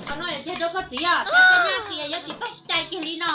Qhov no yog ceg rau koj txiv os, cov nyab tias yuav tsis pab cai kiag li no.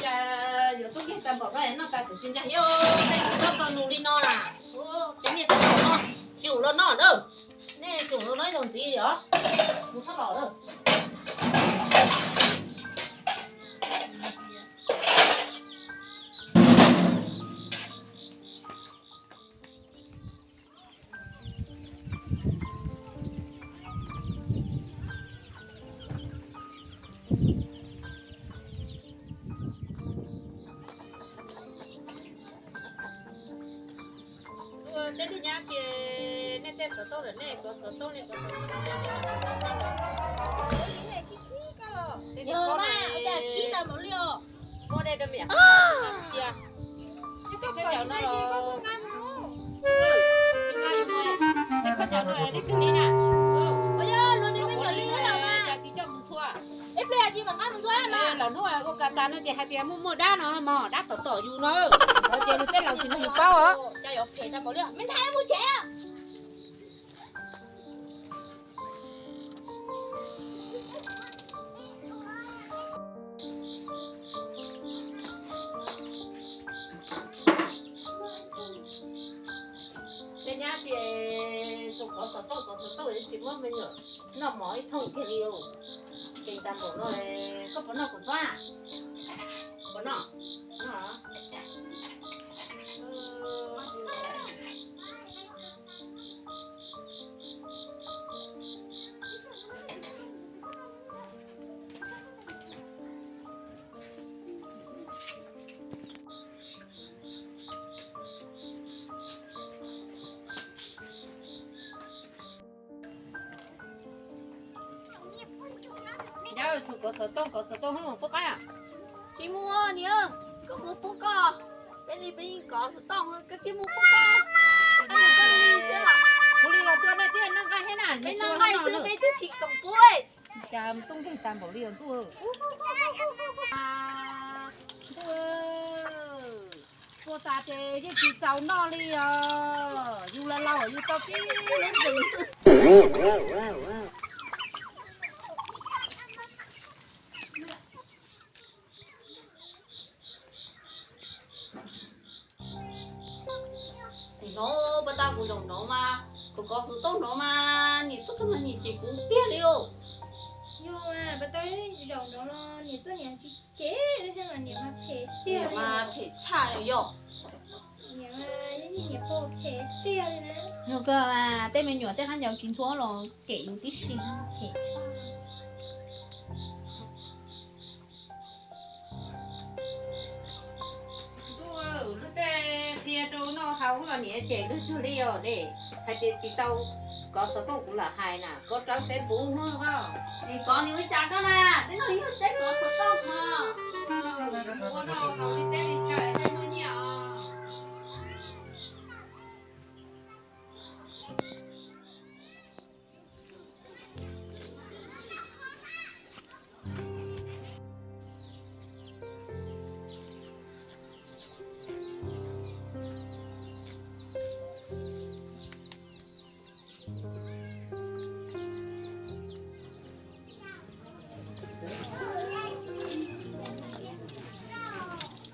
Cas yuav tub kiag tag npaum no noj tas tus tsis ntag, yog tej tus noj tau nus li no na. Cov niag tag npaum no tsis ua los noj na. Nej tsis ua los noj ib zaug ntxiv os. Mus txhob los lawm. Tej lub nyab ces nej tej xov tooj ntawm nej kov xov tooj li kov xov tooj. Yog mas, ua cas khib tag npaum li os? Muaj dej rau me nyuam cia. Tej khaub ncaws no los, tej khaub ncaws no leej twg li na? Ua yog luag niag me nyuam li los mas. Ib pliag tsis mam nqa mus ntxuav na. Lawm hnub ua kas tas no ces hais tias muaj muaj dab no mog, dab tom tom yus no. Ces luag tej laus tsis nug yus paub os. Cas yuav phem tag npaum li, me ntxhais mus tsev. Tej nyab ces tsuas kov xov tooj kov xov tooj tsis muab me nyuam noj mov ib thooj kiag li. Ces tag npaum no, koj puas noj kuv txob? Puas noj? Nyab, tsuas kov xov tooj kov xov tooj hwb mus pub qaib. Tsis mus niam, koj mus pub koj. Peb li peb yeej kov xov tooj, koj tsis mus pub koj. Kuv li los tua nej thiaj noj nqaij thiab na, peb noj nqaij xwb peb twb tsis koom pub. Cas tub nkeeg tag npaum li os ntuj. Ntuj, tua tas ces yeej tsis txaus noj li os. Yus los laus yus tau tib lub ntees. Hnov pas tas kuv zaum nrov mas, kuv kov xov tooj nrov mas niam tuaj txog mas niam cem kuv tiag li os. Yog mas pas tas zaum nrov los niam tuaj niam tsis cem thiab mas niam mas phem tiag li. Mas phem tshaj li yog. Niam mas yeej niam phem tiag li na. Yog kawg mas tej me nyuam tej khaub ncaws tsis ntxuav los cem yus tib si, phem tshaj. Ntuj, lub tej qhia rau noj haus los niam cem kawg cuag li os ne. Hais tias tsis tau kov xov tooj kuv lam hais na, kov rawv Facebook no os. Nim kov nws ua cas koj na, peb no yog teb kov xov tooj no. Ua noj haus li teb li chaw tej lub nyiaj os.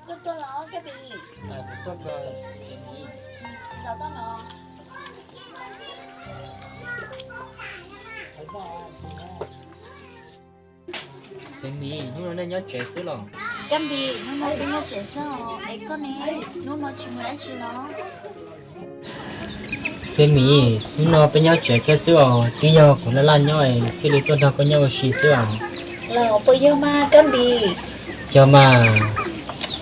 Tuaj tuaj los Kab Pis. Tuaj tuaj los Txhiv Mis. Los tuaj no. Txhiv Mis, hnub no nej nyob tsev xwb los? Kab Pis, hnub no peb nyob tsev xwb os, es koj ne, hnub no tsis mus dab tsi los? Txhiv Mis, hnub no peb nyob tsev thiab xwb os, twb yog kuv laj laj nyob thiaj li tuaj nrog koj nyob ua si xwb os. Los puas yog mas Kab Pis? Yog mas.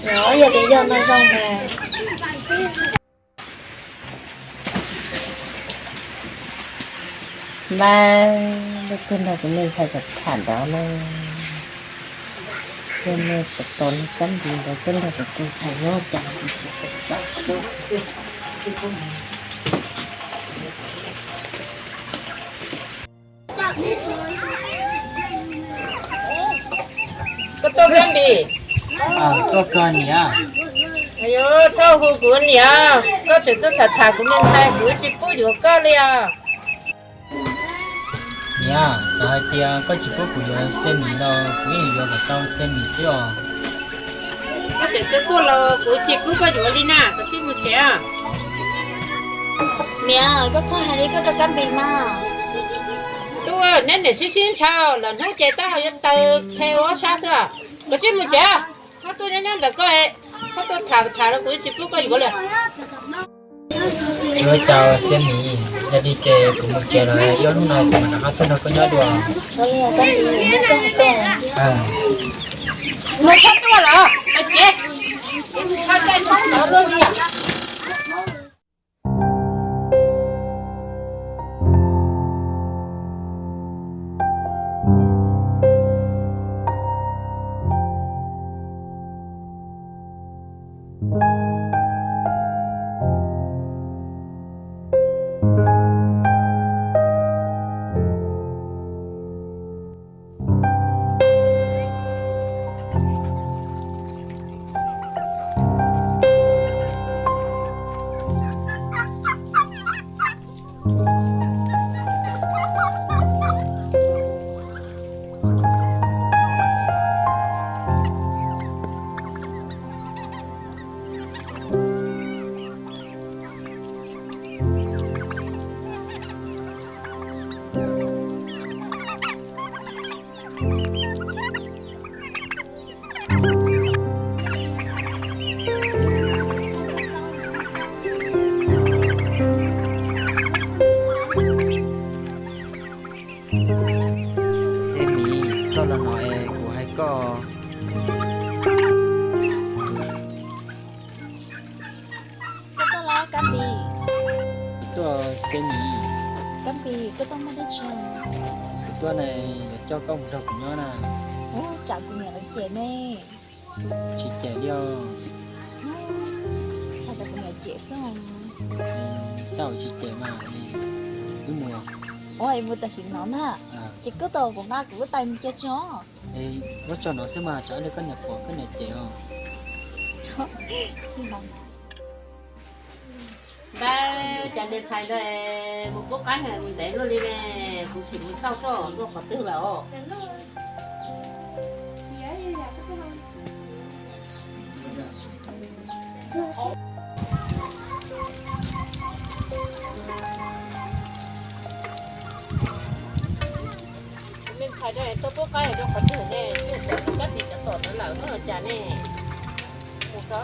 Yog tias yog no zoo mas. Npawg, leej twg nrog kuv niag ntxhais tham nrad na? Yog niag tos tos niag Kab Npis ntawd twb nrog kuv tus ntxhais nyob cas kuv tsis tau xav xyuas. Koj tuaj Kab Npis? Tuaj kawg niam. Ayu, txhob hu kuv niam, koj tseem tuaj tham tham kuv niag ntxhais, kuv tsis pub yuav koj li os. Niam, txawm hais tias koj tsis pub kuv yuav Xia Mis los kuv yeej yuav kom tau Xia Mis xwb os. Koj tseem tuaj tuaj los kuv tsis pub koj yuav li na, koj cia li mus tsev. Niam, koj txhob hais li koj rau Kab Npis mas. Tuaj, neb niam sib sib ntshaw lawm hnub ces taub hau yuav tawg qhe ua ob sab xwb. Koj cia li mus tsev. Koj tuaj nyob nyob ntawm koj, txhob tuaj tham tham los kuv tsis pub koj yuav li. Tsis ua cas Xia Mis, yog li ces kuv mus tsev lawm, ib hnub no kuv mam rov qab tuaj nrog koj nyob dua. Mus txhob tuaj lawm, mus tsev. Xia Mis, koj los no es kuv hais koj. Koj tuaj los Kab Npis? Kuv tuaj Xia Mis. Kab Npis, koj tuaj muaj dab tsi? Kuv tuaj na, yuav coj koj mus nrog kuv nyob na. Ua, tsam kuv niam lawv cem me. Tsis cem li os. Tsam kuv niam cem xwb. Tau, tsis cem mas, wb mus. Ua, es mus tam sim no na. Ces koj tos kuv nqa kuv lub tais mus cia tso. Muab tso no xwb mas tsam ib pliag koj niam pom koj niam cem os. Npawg, cas niag ntxhais ntawd mus pub qaib mus ntev luaj li ne, kuv tsis mus xauj soj luaj qhov twg lawm os. Kuv niag ntxhais tuaj pub qaib rau qhov twg ne, twb xav rau Kab Npis cov tom ntawd lawm los cas ne. Mus tso.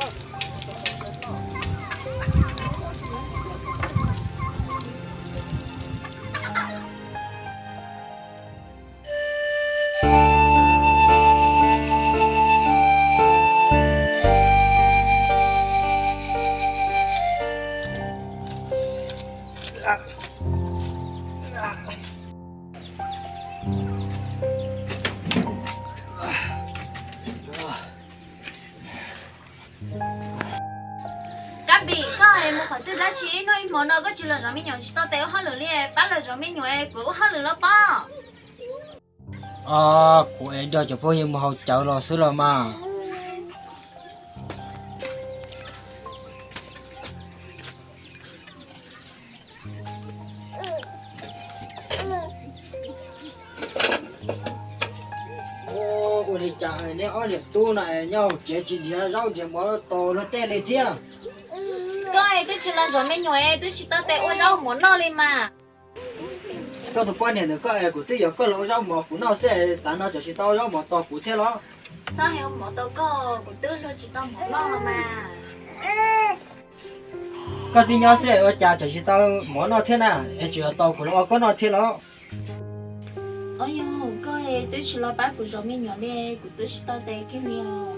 Kab Npis, koj mus qhov twg dab tsi ib hnub ib hmo no koj tsis los zov me nyuam tsis tau tes ua hauj lwm li, pab los zov me nyuam kuv ua hauj lwm los pob. Kuv es nrog cov phooj ywg mus haus cawv los xwb los mas. Ua li cas neb ob niam tub no nyob hauv tsev tsis nrhiav zaub nrhiav mov tos luag tej li thiab? Koj es twb tsis los zov me nyuam es twb tsis tau tes ua zaub mov noj li mas. Koj tus poj niam ntawd koj es kuv twb yuav koj los ua zaub mov kuv noj xwb, tav no tseem tsis tau ua zaub mov tos kuv thiab los? Txhob hais ua mov tos koj, kuv twb luag tsis tau mov noj los mas. Koj tib nyob xwb ua cas tseem tsis tau mov noj thiab na, es tseem yuav tos kuv los ua koj noj thiab los? Au yog koj twb tsis los pab kuv zov me nyuam li, kuv twb tsis tau tes kiag li os.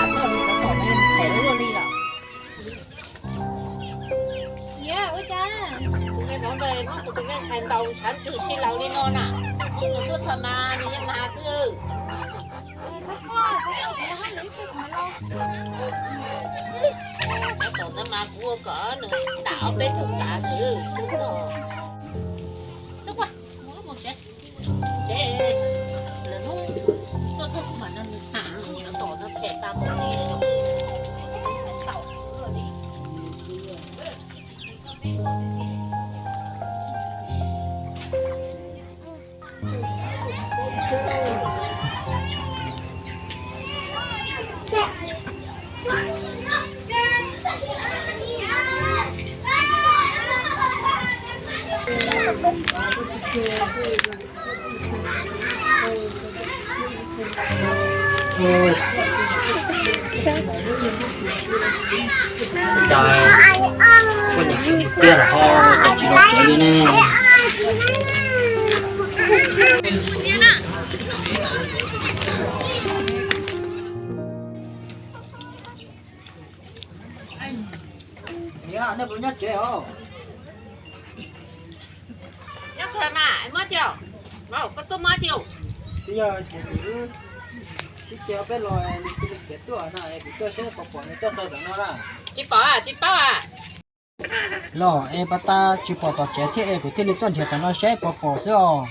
tas toj li, tau tom no yog phem ua luaj li lawm. Niam, ua cas tus me hlob ntawd muab kuv tus me ntxhais ntaus tshav ntswg si laus li no na? Muab nws tuaj txog mas nws yeej mag xwb. Tau tom ntawd mas kuv ua kom nws dam ob peb tug tav xwb tuaj txog. Xub quaj, mus wb mus tsev. Tsev, lawv hnub tuaj txog kuv mam nrog nws tham, cov tom no phem tas npaum li, ntxhais ntaus kuv luaj li. Cas koj niam mus tiag lawm ho, cas tsis los tsev li ne? Niam, nej puas nyob tsev os? Nyob kawg mas, muab tiag. Koj tuaj muab tiag. Twb yog ces kuv sib ceg peb los, nws cia li khiav tuaj no es kuv tuaj seb puas pom nws tuaj txog tom no na. Tsis pom, tsis paub a. Los es pas tas tsis pom tom tsev thiab es kuv thiaj li tuaj nrhiav tom no seb puas pom xwb os.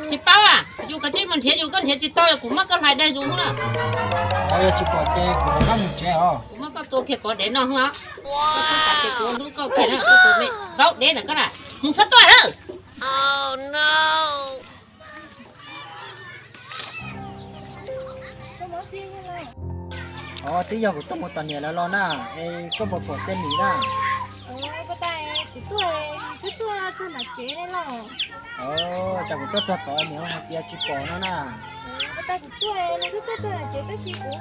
Tsis paub a, yus kav tsij mus nrhiav yus, koj nrhiav tsis tau kuv muab koj hlais daig zus na. Yog tsis pom ces kuv rov qab mus tsev os. Kuv muab koj tua kiag pov dev no hwj os. Koj txhob xav tias kuv hlub koj kiag na, koj tus me vaub dev ntawm koj na. Mus txhob tuaj lawm. Os, twb yog kuv tuaj mus tom niam lawv los na, es koj puas pom Xeb Mis na? Pas tas kuv tuaj, kuv tuaj txog nram tsev ne los. Cas kuv tuaj txog tod niam hais tias tsis pom no na. Pas tas kuv tuaj, nws twb tuaj txog nram tsev tab sis kuv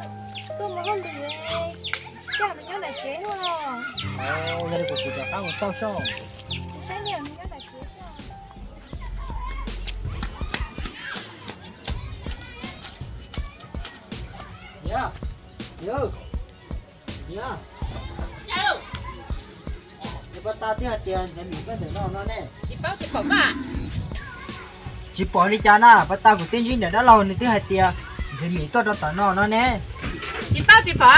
tuaj mus hauj lwm, cas nws nyob nram tsev no los. Yog li kuv sim rov qab mus xauj saib. Kuv saib niam nws nyob nram tsev. Niam, niam, niam, es pas tas twb hais tias Ntxhais Mis tuaj ntawm no no ne. Tsis paub, tsis pom koj. Tsis pom li cas na, pas tas kuv twb ntsib niam dab laug nws twb hais tias Ntxhais Mis tuaj rau tom no no ne. Tsis paub tsis pom,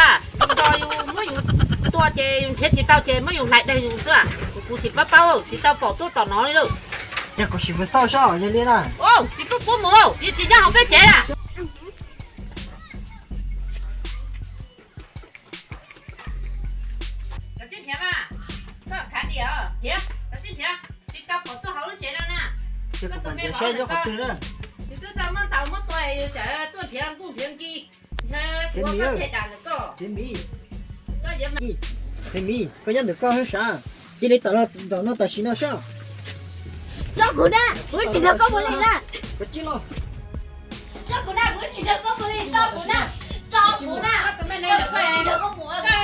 yus muab yus tua ces yus nrhiav tsis tau ces muab yus hlais daig zus xwb. Kuv tsis paub paub, tsis tau pom tuaj tom no li lauj. Ces kuv sim mus xauj saib yog li na. Tsis pub mus, tsis nyob hauv peb tsev na. Koj tib nrhiav mas, koj khav diam, nrhiav, koj tib nrhiav, tsis tau pom tuaj hauv lub tsev no na. Koj tus me vauv ntawm koj, yus twb tau muab ntaus muab tua, yus tseem tuaj nrhiav nkuj nrhiav nkij, nrhiav kuv koj thiaj dam ntawm koj. Ntxhais Mis, koj nyob ntawm koj sav, cia li tawm los nram no tam sim no saib. Tso kuv na, kuv tsis nrog koj mus li na. Tso kuv na, kuv tsis nrog koj mus li, tso kuv na, tso. Tsis mus na, koj tus me neeg ntawm koj, koj